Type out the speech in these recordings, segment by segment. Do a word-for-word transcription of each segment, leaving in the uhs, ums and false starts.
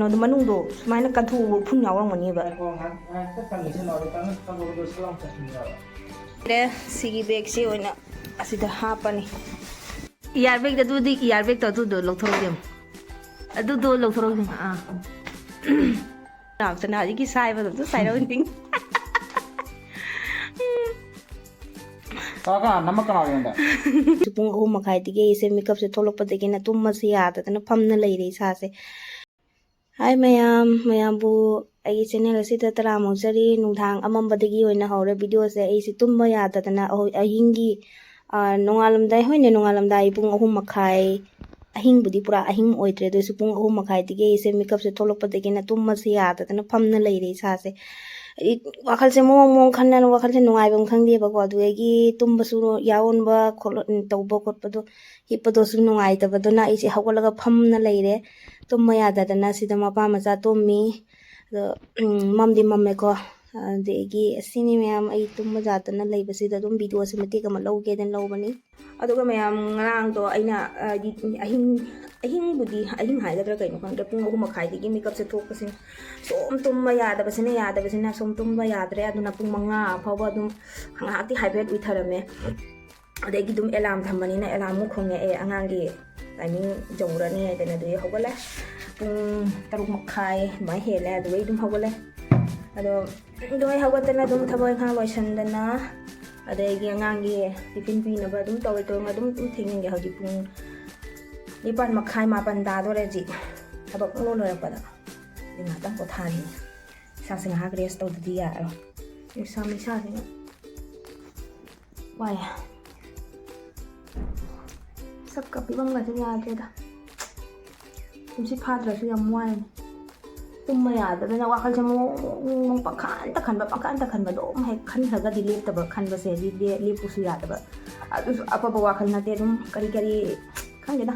ꯑꯗꯨ ꯃꯅꯨꯡꯗꯣ ꯁꯨꯃꯥꯏꯅ ꯀꯟꯊꯣꯛꯑꯒ ꯎꯐꯨꯟ ꯌꯥꯎꯔꯝꯒꯅꯦꯕ꯫ ꯁꯤꯒꯤ ꯕꯦꯒꯁꯤ ꯑꯣꯏꯅ ꯑꯁꯤꯗ ꯍꯥꯞꯄꯅꯤ꯫ ꯏꯌꯥꯔ ꯕꯦꯒꯇ ꯑꯗꯨꯗꯤ, ꯏꯌꯥꯔ ꯕꯦꯒꯇꯣ ꯑꯗꯨꯗꯣ ꯂꯧꯊꯣꯔꯛꯑꯣ ꯏꯕꯦꯝꯃ꯫ ꯑꯗꯨꯗꯣ ꯂꯧꯊꯣꯔꯛꯑꯣ ꯏꯕꯦꯝꯃ꯫ ꯑꯥ꯫ ꯂꯥꯛꯇꯅ ꯍꯧꯖꯤꯛꯀꯤ ꯁꯥꯏꯕꯗꯣ ꯑꯝꯇ ꯁꯥꯏꯔꯛꯑꯣ ꯏꯕꯦꯝꯃ꯫ ꯀꯅꯥ, ꯀꯅꯥ ꯅꯝꯃꯛꯀꯅꯣ ꯑꯩꯉꯣꯟꯗ꯫ ꯄꯨꯡ ꯑꯍꯨꯝ ꯃꯈꯥꯏꯗꯒꯤ ꯑꯩꯁꯦ ꯃꯤꯀꯞꯁꯦ ꯊꯣꯛꯂꯛꯄꯗꯒꯤꯅ ꯇꯨꯝꯕꯁꯦ ꯌꯥꯗꯗꯅ ꯐꯝꯅ ꯂꯩꯔꯦ ꯏꯁꯥꯁꯦ꯫ ꯍꯥꯏ ꯃꯌꯥꯝ, ꯃꯌꯥꯝꯕꯨ ꯑꯩꯒꯤ ꯆꯦꯅꯦꯜ ꯑꯁꯤꯗ ꯇꯔꯥꯝꯅ ꯑꯣꯛꯆꯔꯤ꯫ ꯅꯨꯡꯗꯥꯡ ꯑꯃꯝꯕꯗꯒꯤ ꯑꯣꯏꯅ ꯍꯧꯔꯦ ꯚꯤꯗꯤꯑꯣꯁꯦ꯫ ꯑꯩꯁꯦ ꯇꯨꯝꯕ ꯌꯥꯗꯗꯅ ꯑꯍꯣꯏ ꯑꯍꯤꯡꯒꯤ, ꯑ, ꯅꯣꯡꯉꯥꯜꯂꯝꯗꯥꯏ, ꯍꯣꯏꯅꯦ, ꯅꯣꯡꯉꯥꯜꯂꯝꯗꯥꯏ ꯄꯨꯡ ꯑꯍꯨꯝ ꯃꯈꯥꯏ, ꯑꯍꯤꯡꯕꯨꯗꯤ ꯄꯨꯔꯥ ꯑꯍꯤꯡ ꯑꯣꯏꯗ꯭ꯔꯦ, ꯑꯗꯨ ꯑꯣꯏꯁꯨ ꯄꯨꯡ ꯑꯍꯨꯝ ꯃꯈꯥꯏꯗꯒꯤ ꯑꯩꯁꯦ ꯃꯤꯀꯞꯁꯦ ꯊꯣꯛꯂꯛꯄꯗꯒꯤꯅ ꯇꯨꯝꯕꯁꯦ ꯌꯥꯗꯗꯅ ꯐꯝꯅ ꯂꯩꯔꯦ ꯏꯁꯥꯁꯦ꯫ ꯑꯩ ꯋꯥꯈꯜꯁꯦ ꯃꯑꯣꯡ ꯃꯑꯣꯡ ꯈꯟꯗꯅ, ꯋꯥꯈꯜꯁꯦ ꯅꯨꯡꯉꯥꯏꯐꯝ ꯈꯪꯗꯦꯕꯀꯣ꯫ ꯑꯗꯨꯗꯒꯤ ꯇꯨꯝꯕꯁꯨ ꯌꯥꯎꯍꯟꯕ ꯈꯣꯠꯂ-, ꯇꯧꯕ ꯈꯣꯠꯄꯗꯣ, ꯍꯤꯞꯄꯗꯣꯁꯨ ꯅꯨꯡꯉꯥꯏꯇꯕꯗꯨꯅ ꯑꯩꯁꯦ ꯍꯧꯒꯠꯂꯒ ꯐꯝꯅ ꯂꯩꯔꯦ꯫ ꯇꯨꯝꯕ ꯌꯥꯗꯗꯅ ꯁꯤꯗ ꯃꯄꯥ ꯃꯆꯥ ꯇꯨꯝꯃꯤ꯫ ꯑꯗꯣ, ꯎꯝ, ꯃꯝꯗꯤ ꯃꯝꯃꯦꯀꯣ꯫ ꯑꯗꯒꯤ ꯑꯁꯤꯅꯤ ꯃꯌꯥꯝ, ꯑꯩ ꯇꯨꯝꯕ ꯌꯥꯗꯅ ꯂꯩꯕꯁꯤꯗ ꯑꯗꯨꯝ ꯚꯤꯗꯤꯑꯣꯁꯦ ꯃꯇꯦꯛ ꯑꯃ ꯂꯧꯒꯦꯗꯅ ꯂꯧꯕꯅꯤ꯫ ꯑꯗꯨꯒ ꯃꯌꯥꯝ, ꯉꯔꯥꯡꯗꯣ ꯑꯩꯅ, ꯍꯥꯏꯗꯤ, ꯑꯍꯤꯡ, ꯑꯍꯤꯡꯕꯨꯗꯤ, ꯑꯍꯤꯡ ꯍꯥꯏꯒꯗ꯭ꯔꯥ ꯀꯩꯅꯣ ꯈꯪꯗ꯭ꯔꯦ, ꯄꯨꯡ ꯑꯍꯨꯝ ꯃꯈꯥꯏꯗꯒꯤ ꯃꯤꯀꯞꯁꯦ ꯊꯣꯛꯄꯁꯤꯅ ꯁꯨꯝ ꯇꯨꯝꯕ ꯌꯥꯗꯕꯁꯤꯅ, ꯌꯥꯗꯕꯁꯤꯅ ꯁꯨꯝ ꯇꯨꯝꯕ ꯌꯥꯗ꯭ꯔꯦ꯫ ꯑꯗꯨꯅ ꯄꯨꯡ ꯃꯉꯥ ꯐꯥꯎꯕ ꯑꯗꯨꯝ ꯉꯥꯏꯍꯥꯛꯇꯤ ꯍꯥꯏꯐꯦꯠ ꯎꯏꯊꯔꯝꯃꯦ꯫ ꯑꯗꯒꯤ ꯑꯗꯨꯝ ꯑꯦꯂꯥꯝ ꯊꯝꯕꯅꯤꯅ ꯑꯦꯂꯥꯝ ꯑꯃꯨꯛ ꯈꯣꯡꯉꯛꯑꯦ, ꯑꯉꯥꯡꯒꯤ ꯇꯥꯏꯃꯤꯡ ꯌꯧꯔꯅꯤ ꯍꯥꯏꯗꯅ꯫ ꯑꯗꯨꯗꯤ ꯍꯧꯒꯠꯂꯦ꯫ ꯄꯨꯡ ꯇꯔꯨꯛ ꯃꯈꯥꯏ ꯑꯗꯨꯃꯥꯏꯅ ꯍꯦꯜꯂꯦ, ꯑꯗꯨꯗꯩ ꯑꯗꯨꯝ ꯍꯧꯒꯠꯂꯦ꯫ ꯑꯗꯣ ꯑꯗꯨꯃꯥꯏꯅ ꯍꯧꯒꯠꯇꯅ ꯑꯗꯨꯝ ꯊꯕꯛ ꯏꯪꯈꯥꯡ ꯂꯣꯏꯁꯟꯗꯅ, ꯑꯗꯒꯤ ꯑꯉꯥꯡꯒꯤ ꯇꯤꯐꯤꯟ ꯄꯤꯅꯕ ꯑꯗꯨꯝ ꯇꯧꯔꯦ, ꯇꯧꯔꯒ ꯑꯗꯨꯝ, ꯑꯗꯨꯝ ꯊꯦꯡꯅꯤꯡꯒꯦ꯫ ꯍꯧꯖꯤꯛ ꯄꯨꯡ ꯅꯤꯄꯥꯟ ꯃꯈꯥꯏ, ꯃꯥꯄꯟ ꯇꯥꯗꯣꯔꯦ ꯍꯧꯖꯤꯛ ꯊꯕꯛ ꯂꯣꯏ ꯂꯣꯏꯔꯛꯄꯗ꯫ ꯑꯗꯨ ꯉꯥꯛꯇꯪ ꯄꯣꯊꯥꯅꯤ꯫ ꯏꯁꯥꯁꯦ ꯉꯥꯏꯍꯥꯛ ꯔꯦꯁ ꯇꯧꯗꯗꯤ ꯌꯥꯔꯔꯣꯏ꯫ ꯏꯁꯥ ꯃꯩꯁꯥꯁꯤꯅ ꯋꯥꯏ꯫ ꯁꯛꯀ ꯐꯤꯕꯝꯒꯁꯦ ꯌꯥꯗ꯭ꯔꯦꯗ꯫ ꯇꯨꯝꯁꯤꯠ ꯐꯥꯗ꯭ꯔꯁꯨ ꯌꯥꯝ ꯋꯥꯏ꯫ ꯇꯨꯝꯕ ꯌꯥꯗꯗꯅ ꯋꯥꯈꯜꯁꯦ ꯃꯑꯣꯡ, ꯃꯑꯣꯡ, ꯃꯑꯣꯡ ꯄꯪꯈꯟꯗ ꯈꯟꯕ, ꯄꯪꯈꯟꯗ ꯈꯟꯕ, ꯑꯗꯨꯝ ꯍꯦꯛ ꯈꯟꯈ꯭ꯔꯒꯗꯤ ꯂꯦꯞꯇꯕ ꯈꯟꯕꯁꯦ, ꯍꯥꯏꯗꯤ ꯂꯦ-, ꯂꯦꯞꯄꯨꯁꯨ ꯌꯥꯗꯕ꯫ ꯑꯗꯨꯁꯨ ꯑꯐꯕ ꯋꯥꯈꯜ ꯅꯠꯇꯦ꯫ ꯑꯗꯨꯝ ꯀꯔꯤ ꯀꯔꯤ, ꯈꯪꯗꯦꯗ꯫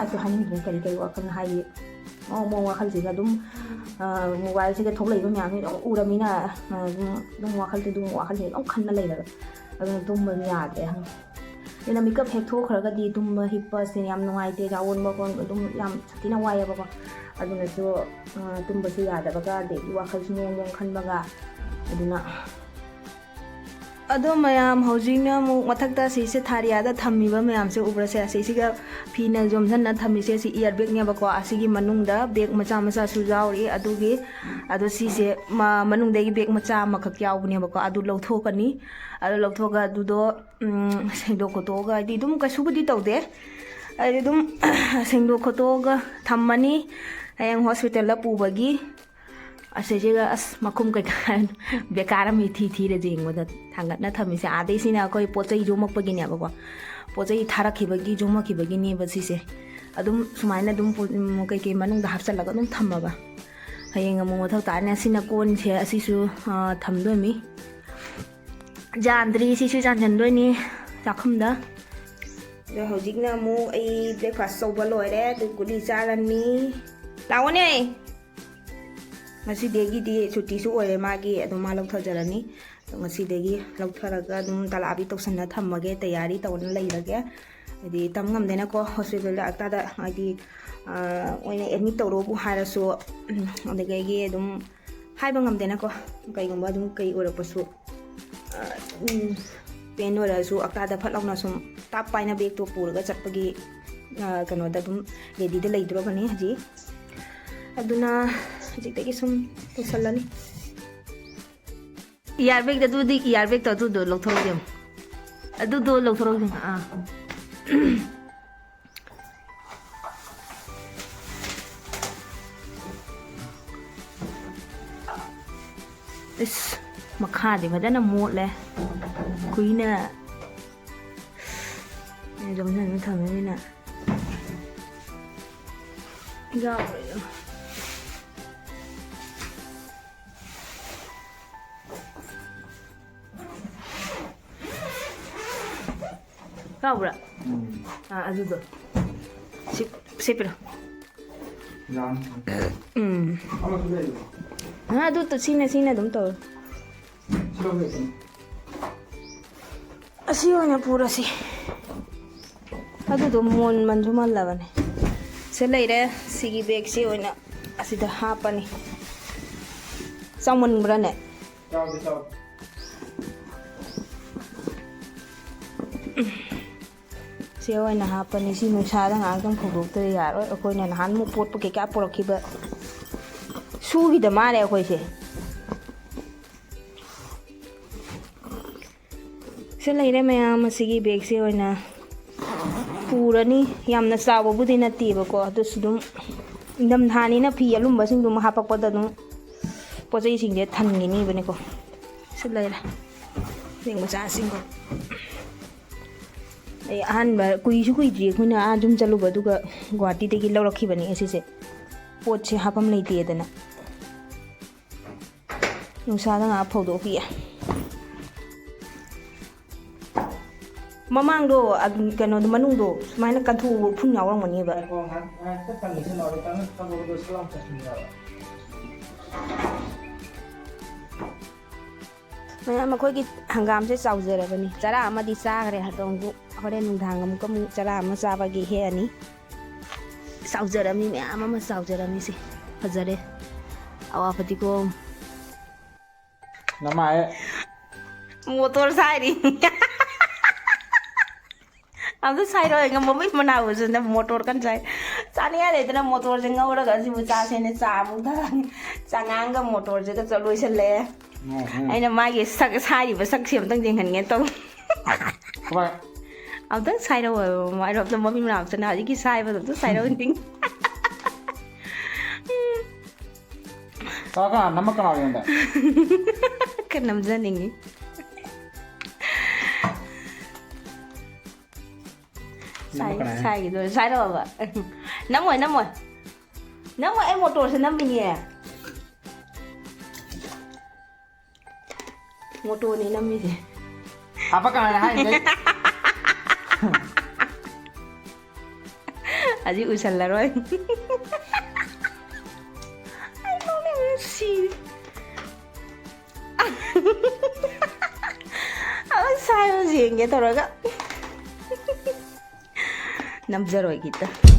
ꯑꯗꯨ ꯍꯥꯏꯅꯤꯡꯗ꯭ꯔꯦ, ꯀꯔꯤ ꯀꯔꯤ ꯋꯥꯈꯜ ꯍꯥꯏꯗꯤ, ꯃꯑꯣꯡ ꯃꯑꯣꯡ ꯋꯥꯈꯜꯁꯤꯗ ꯑꯗꯨꯝ, ꯑ, ꯃꯣꯕꯥꯏꯜꯁꯤꯗ ꯊꯣꯛꯂꯛꯏꯕ ꯃꯌꯥꯝꯁꯤ ꯑꯗꯨꯝ ꯎꯔꯃꯤꯅ, ꯑ, ꯑꯗꯨꯝ, ꯑꯗꯨꯝ ꯋꯥꯈꯜꯁꯦ, ꯑꯗꯨꯝ ꯋꯥꯈꯜꯁꯦ ꯑꯗꯨꯝ ꯈꯟꯅ ꯂꯩꯔꯕ꯫ ꯑꯗꯨꯅ ꯇꯨꯝꯕꯁꯨ ꯌꯥꯗ꯭ꯔꯦ꯫ ꯑꯗꯨꯅ ꯃꯤꯀꯞ ꯍꯦꯛ ꯊꯣꯛꯈ꯭ꯔꯒꯗꯤ ꯇꯨꯝꯕ ꯍꯤꯞꯄꯁꯦ ꯌꯥꯝ ꯅꯨꯡꯉꯥꯏꯇꯦ, ꯌꯥꯑꯣꯟꯕ ꯈꯣꯠꯄ ꯑꯗꯨꯝ ꯌꯥꯝ ꯁꯥꯊꯤꯅ ꯋꯥꯏꯑꯦꯕꯀꯣ꯫ ꯑꯗꯨꯅꯁꯨ, ꯑ, ꯇꯨꯝꯕꯁꯨ ꯌꯥꯗꯕꯒ, ꯑꯗꯩꯗꯤ ꯋꯥꯈꯜꯁꯨ ꯃꯣꯡ ꯃꯣꯡ ꯈꯟꯕꯒ, ꯑꯗꯨꯅ꯫ ꯑꯗꯣ ꯃꯌꯥꯝ, ꯍꯧꯖꯤꯛꯅ ꯑꯃꯨꯛ ꯃꯊꯛꯇ ꯑꯁꯤꯁꯦ ꯊꯥꯔꯤꯌꯥꯗ ꯊꯝꯃꯤꯕ ꯃꯌꯥꯝꯁꯦ ꯎꯕ꯭ꯔꯥ? ꯁꯦ, ꯑꯁꯤꯁꯤꯒ ꯐꯤꯅ ꯌꯣꯝꯁꯤꯟꯅ ꯊꯝꯃꯤꯁꯦ, ꯁꯤ ear bagꯅꯦꯕꯀꯣ꯫ ꯑꯁꯤꯒꯤ ꯃꯅꯨꯡꯗ bag ꯃꯆꯥ ꯃꯆꯥꯁꯨ ꯌꯥꯎꯔꯤ꯫ ꯑꯗꯨꯒꯤ, ꯑꯗꯣ ꯁꯤꯁꯦ ꯃ-, ꯃꯅꯨꯡꯗꯒꯤ bag ꯃꯆꯥ ꯑꯃꯈꯛ ꯌꯥꯎꯕꯅꯦꯕꯀꯣ꯫ ꯑꯗꯨ ꯂꯧꯊꯣꯛꯀꯅꯤ꯫ ꯑꯗꯨ ꯂꯧꯊꯣꯛꯑꯒ ꯑꯗꯨꯗꯣ, ꯎꯝ, ꯁꯦꯡꯗꯣꯛ ꯈꯣꯠꯇꯣꯛꯑꯒ, ꯍꯥꯏꯗꯤ ꯑꯗꯨꯝ ꯀꯩꯁꯨꯕꯨꯗꯤ ꯇꯧꯗꯦ꯫ ꯍꯥꯏꯗꯤ ꯑꯗꯨꯝ ꯁꯦꯡꯗꯣꯛ ꯈꯣꯠꯇꯣꯛꯑꯒ ꯊꯝꯃꯅꯤ꯫ ꯍꯌꯦꯡ hospitalꯗ ꯄꯨꯕꯒꯤ꯫ ꯑꯁꯤꯁꯤꯒ ꯑꯁ ꯃꯈꯨꯝ ꯀꯩꯀꯥ ꯕꯦꯀꯥꯔ ꯑꯃ ꯏꯊꯤ ꯊꯤꯔꯦ ꯌꯦꯡꯕꯗ ꯊꯥꯡꯒꯠꯅ ꯊꯝꯃꯤꯁꯦ꯫ ꯑꯥꯗꯩ ꯁꯤꯅ ꯑꯩꯈꯣꯏ ꯄꯣꯠ ꯆꯩ ꯌꯣꯝꯃꯛꯄꯒꯤꯅꯦꯕꯀꯣ꯫ ꯄꯣꯠ ꯆꯩ ꯊꯥꯔꯛꯈꯤꯕꯒꯤ ꯌꯣꯝꯃꯛꯈꯤꯕꯒꯤꯅꯦꯕ ꯁꯤꯁꯦ꯫ ꯑꯗꯨꯝ ꯁꯨꯃꯥꯏꯅ ꯑꯗꯨꯝ ꯄꯣ-, ꯎꯝ, ꯀꯩꯀꯩ ꯃꯅꯨꯡꯗ ꯍꯥꯞꯆꯜꯂꯒ ꯑꯗꯨꯝ ꯊꯝꯃꯕ꯫ ꯍꯌꯦꯡ ꯑꯃꯨꯛ ꯃꯊꯧ ꯇꯥꯔꯅꯤ꯫ ꯑꯁꯤꯅ ꯀꯣꯟꯁꯦ, ꯑꯁꯤꯁꯨ, ꯑ, ꯊꯝꯗꯣꯏꯅꯤ꯫ ꯌꯥꯟꯗ꯭ꯔꯤ, ꯁꯤꯁꯨ ꯌꯥꯟꯁꯤꯟꯗꯣꯏꯅꯤ ꯆꯥꯛꯈꯨꯝꯗ꯫ ꯑꯗꯣ ꯍꯧꯖꯤꯛꯅ ꯑꯃꯨꯛ ꯑꯩ breakfast ꯇꯧꯕ ꯂꯣꯏꯔꯦ, ꯑꯗꯨ ꯒꯨꯂꯤ ꯆꯥꯔꯅꯤ꯫ ꯂꯥꯛꯑꯣꯅꯦ꯫ ꯉꯁꯤꯗꯒꯤꯗꯤ ꯁꯨꯇꯤꯁꯨ ꯑꯣꯏꯔꯦ ꯃꯥꯒꯤ, ꯑꯗꯣ ꯃꯥ ꯂꯧꯊꯖꯔꯅꯤ꯫ ꯑꯗꯣ ꯉꯁꯤꯗꯒꯤ ꯂꯧꯊꯔꯒ ꯑꯗꯨꯝ ꯇꯂꯥꯕꯤ ꯇꯧꯁꯟꯅ ꯊꯝꯃꯒꯦ, ꯇꯌꯥꯔꯤ ꯇꯧꯅ ꯂꯩꯔꯒꯦ꯫ ꯍꯥꯏꯗꯤ ꯇꯝ ꯉꯝꯗꯦꯅꯀꯣ, hospitalꯗ ꯑꯛꯇꯥꯗ ꯍꯥꯏꯗꯤ, ꯑ, ꯑꯣꯏꯅ admit ꯇꯧꯔꯣꯕꯨ ꯍꯥꯏꯔꯁꯨ, ꯎꯝ, ꯑꯗꯨꯗꯒꯤ ꯑꯗꯨꯝ ꯍꯥꯏꯕ ꯉꯝꯗꯦꯅꯀꯣ, ꯀꯩꯒꯨꯝꯕ ꯑꯗꯨꯝ ꯀꯩ ꯑꯣꯏꯔꯛꯄꯁꯨ꯫ ꯑ, ꯎꯝ, pain ꯑꯣꯏꯔꯁꯨ ꯑꯛꯇꯥꯗ ꯐꯠ ꯂꯥꯎꯅ ꯁꯨꯝ ꯇꯥꯞ ꯄꯥꯏꯅ bagꯇꯣ ꯄꯨꯔꯒ ꯆꯠꯄꯒꯤ, ꯑ, ꯀꯩꯅꯣꯗ ꯑꯗꯨꯝ readyꯗ ꯂꯩꯗ꯭ꯔꯣꯕꯅꯤ ꯍꯧꯖꯤꯛ꯫ ꯑꯗꯨꯅ ꯍꯧꯖꯤꯛꯇꯒꯤ ꯁꯨꯝ ꯇꯧꯁꯜꯂꯅꯤ꯫ Ear bagꯇ ꯑꯗꯨꯗꯤ, ear bagꯇ ꯑꯗꯨꯗꯣ ꯂꯧꯊꯣꯔꯛꯀꯦ ꯑꯃꯨꯛ꯫ ꯑꯗꯨꯗꯣ ꯂꯧꯊꯣꯔꯛꯀꯦ꯫ ꯑꯥ꯫ ꯏꯁ, ꯃꯈꯥꯗꯤ ꯐꯖꯅ ꯃꯣꯠꯂꯦ꯫ ꯀꯨꯏꯅ ꯌꯣꯝꯁꯤꯟꯅ ꯊꯝꯃꯤꯅꯤꯅ꯫ ꯌꯥꯎꯔꯣꯏꯗ꯫ ꯀꯥꯎꯕ꯭ꯔꯥ? ꯎꯝ꯫ ꯑꯥ, ꯑꯗꯨꯗꯣ꯫ ꯁꯤ, ꯁꯤ ꯄꯤꯔꯣ꯫ ꯌꯥꯝ꯫ ꯎꯝ꯫ ꯑꯃꯁꯨ ꯂꯩꯕ꯭ꯔꯣ? ꯑꯥ, ꯑꯗꯨ ꯇ-, ꯁꯤꯅ, ꯁꯤꯅ ꯑꯗꯨꯝ ꯇꯧꯔꯣ꯫ ꯁꯤ ꯂꯧꯒꯦ ꯑꯗꯨꯝ꯫ ꯑꯁꯤ ꯑꯣꯏꯅ ꯄꯨꯔꯁꯤ꯫ ꯑꯗꯨꯗꯣ ꯃꯣꯟ ꯃꯟꯁꯨ ꯃꯜꯂꯕꯅꯦ꯫ ꯁꯤ ꯂꯩꯔꯦ꯫ ꯁꯤꯒꯤ ꯕꯦꯒꯁꯤ ꯑꯣꯏꯅ ꯑꯁꯤꯗ ꯍꯥꯞꯄꯅꯤ꯫ ꯆꯥꯎꯃꯟꯕ꯭ꯔꯥꯅꯦ? ꯆꯥꯎꯗꯦ, ꯆꯥꯎꯗꯦ꯫ ꯁꯤ ꯑꯣꯏꯅ ꯍꯥꯞꯄꯅꯤ꯫ ꯁꯤ ꯅꯨꯡꯁꯥꯗ ꯉꯥꯏꯍꯥꯛꯇꯪ ꯐꯧꯗꯣꯛꯇ꯭ꯔꯗꯤ ꯌꯥꯔꯣꯏ꯫ ꯑꯩꯈꯣꯏꯅ ꯅꯍꯥꯟꯃꯨꯛ ꯄꯣꯠꯄ ꯀꯩꯀꯥ ꯄꯨꯔꯛꯈꯤꯕ ꯁꯨꯈꯤꯗ ꯃꯥꯜꯂꯦ ꯑꯩꯈꯣꯏꯁꯦ꯫ ꯁꯤ ꯂꯩꯔꯦ ꯃꯌꯥꯝ꯫ ꯑꯁꯤꯒꯤ ꯕꯦꯒꯁꯤ ꯑꯣꯏꯅ ꯄꯨꯔꯅꯤ꯫ ꯌꯥꯝꯅ ꯆꯥꯎꯕꯕꯨꯗꯤ ꯅꯠꯇꯦꯕꯀꯣ, ꯑꯗꯨꯁꯨ ꯑꯗꯨꯝ ꯏꯪꯊꯝꯊꯥꯅꯤꯅ ꯐꯤ ꯑꯂꯨꯝꯕꯁꯤꯡꯗꯨ ꯑꯃꯨꯛ ꯍꯥꯄꯛꯄꯗ ꯑꯗꯨꯝ ꯄꯣꯠ ꯆꯩꯁꯤꯡꯁꯦ ꯊꯟꯈꯤꯅꯤꯕꯅꯤꯀꯣ꯫ ꯁꯤ ꯂꯩꯔꯦ ꯕꯦꯒ ꯃꯆꯥꯁꯤꯡꯗꯣ꯫ ꯑꯩ ꯑꯍꯥꯟꯕ ꯀꯨꯏꯁꯨ ꯀꯨꯏꯗ꯭ꯔꯤ ꯑꯩꯈꯣꯏꯅ ꯑꯥ ꯌꯨꯝ ꯆꯠꯂꯨꯕ, ꯑꯗꯨꯒ ꯒꯨꯍꯥꯇꯤꯗꯒꯤ ꯂꯧꯔꯛꯈꯤꯕꯅꯦ ꯑꯁꯤꯁꯦ꯫ ꯄꯣꯠꯁꯦ ꯍꯥꯞꯐꯝ ꯂꯩꯇꯦꯗꯅ꯫ ꯅꯨꯡꯁꯥꯗ ꯉꯥꯏꯍꯥꯛ ꯐꯧꯗꯣꯛꯄꯤꯌꯦ꯫ ꯃꯃꯥꯡꯗꯣ, ꯑꯗꯨꯝ ꯀꯩꯅꯣꯗꯣ, ꯃꯅꯨꯡꯗꯣ ꯁꯨꯃꯥꯏꯅ ꯀꯟꯊꯣꯛꯎꯕ ꯎꯐꯨꯟ ꯌꯥꯎꯔꯝꯒꯅꯦꯕ꯫ ꯉꯥꯏꯈꯣ, ꯉꯥꯏꯍꯥꯛ, ꯉꯥꯏꯍꯥꯛꯇ ꯀꯪꯉꯤꯁꯦ ꯂꯥꯎꯔꯦ, ꯀꯪꯉ-, ꯀꯪꯉꯒ ꯁꯠ ꯂꯥꯎꯅ ꯆꯠꯈꯤꯅꯦꯕ꯫ ꯃꯌꯥꯝ, ꯑꯩꯈꯣꯏꯒꯤ ꯍꯪꯒꯥꯝꯁꯦ ꯆꯥꯎꯖꯔꯕꯅꯤ꯫ ꯆꯔꯥ ꯑꯃꯗꯤ ꯆꯥꯈ꯭ꯔꯦ꯫ ꯑꯗꯣ ꯑꯃꯨꯛ ꯍꯣꯔꯦꯟ ꯅꯨꯡꯗꯥꯡ ꯑꯃꯨꯛꯀ ꯑꯃꯨꯛ ꯆꯔꯥ ꯑꯃ ꯆꯥꯕꯒꯤ ꯍꯦꯛꯑꯅꯤ꯫ ꯆꯥꯎꯖꯔꯝꯃꯤ, ꯃꯌꯥꯝ ꯑꯃ ꯆꯥꯎꯖꯔꯝꯃꯤꯁꯦ꯫ ꯐꯖꯔꯦ꯫ ꯑꯋꯥ ꯐꯗꯤꯒꯣꯝ꯫ ꯅꯃꯥꯏ꯫ ꯃꯣꯇꯣꯔ ꯁꯥꯏꯔꯤ꯫ ꯑꯝꯇ ꯁꯥꯏꯔꯣꯏ, ꯉꯝꯃꯝꯃꯣꯏ ꯃꯅꯥꯎꯁꯤꯅ ꯃꯣꯇꯣꯔ ꯀꯟꯅ ꯁꯥꯏ꯫ ꯆꯥꯅꯤꯡꯉꯥꯏ ꯂꯩꯇꯅ ꯃꯣꯇꯣꯔꯁꯦ ꯉꯧꯔꯒ ꯑꯁꯤꯕꯨ ꯆꯥꯁꯦꯅ ꯆꯥ ꯑꯃꯨꯛ ꯊꯛꯑꯅꯤ꯫ ꯆꯉꯥꯡꯒ ꯃꯣꯇꯣꯔꯁꯤꯒ ꯆꯠ ꯂꯣꯏꯁꯜꯂꯦ꯫ ꯎꯝ, ꯎꯝ꯫ ꯑꯩꯅ ꯃꯥꯒꯤ ꯁꯛ, ꯁꯥꯏꯔꯤꯕ ꯁꯛꯁꯦ ꯑꯝꯇꯪ ꯌꯦꯡꯍꯟꯒꯦ ꯇꯧ꯫ ꯍꯣꯏ꯫ ꯑꯝꯇꯪ ꯁꯥꯏꯔꯛꯑꯣ ꯍꯥꯏꯕ ꯃꯃꯥꯏꯗꯣ, ꯑꯝꯇ ꯃꯃꯤꯠ ꯃꯅꯥ ꯑꯝꯇꯅ ꯍꯧꯖꯤꯛꯀꯤ ꯁꯥꯏꯕꯗꯣ ꯑꯝꯇ ꯁꯥꯏꯔꯛꯑꯣ꯫ ꯇꯧꯔꯒ ꯅꯝꯃꯛꯀꯅꯣ ꯑꯩꯉꯣꯟꯗ꯫ ꯈꯔ ꯅꯝꯖꯅꯤꯡꯉꯤ꯫ ꯁꯥꯏ-, ꯅꯝꯃꯛꯀꯅꯣ ꯍꯥꯏ꯫ ꯁꯥꯏꯒꯤꯗꯣ ꯁꯥꯏꯔꯛꯑꯣꯕ꯫ ꯅꯝꯃꯣꯏ, ꯅꯝꯃꯣꯏ꯫ ꯅꯝꯃꯣꯏ, ꯑꯩ ꯃꯣꯇꯣꯔꯁꯦ ꯅꯝꯃꯤꯅꯦ꯫ ꯃꯣꯇꯣꯔꯅꯦ ꯅꯝꯃꯤꯁꯦ꯫ ꯍꯥꯄꯛꯀꯅꯣ ꯍꯥꯏꯔꯤꯁꯦ꯫ ꯍꯧꯖꯤꯛ ꯎꯁꯜꯂꯔꯣꯏ꯫ ꯑꯩ ꯅꯣꯛꯅꯤꯡꯕꯅ ꯁꯤꯔꯦ꯫ ꯑꯃ ꯁꯥꯏꯕ ꯌꯦꯡꯒꯦ ꯇꯧꯔꯒ꯫ ꯅꯝꯖꯔꯣꯏꯒꯦ꯫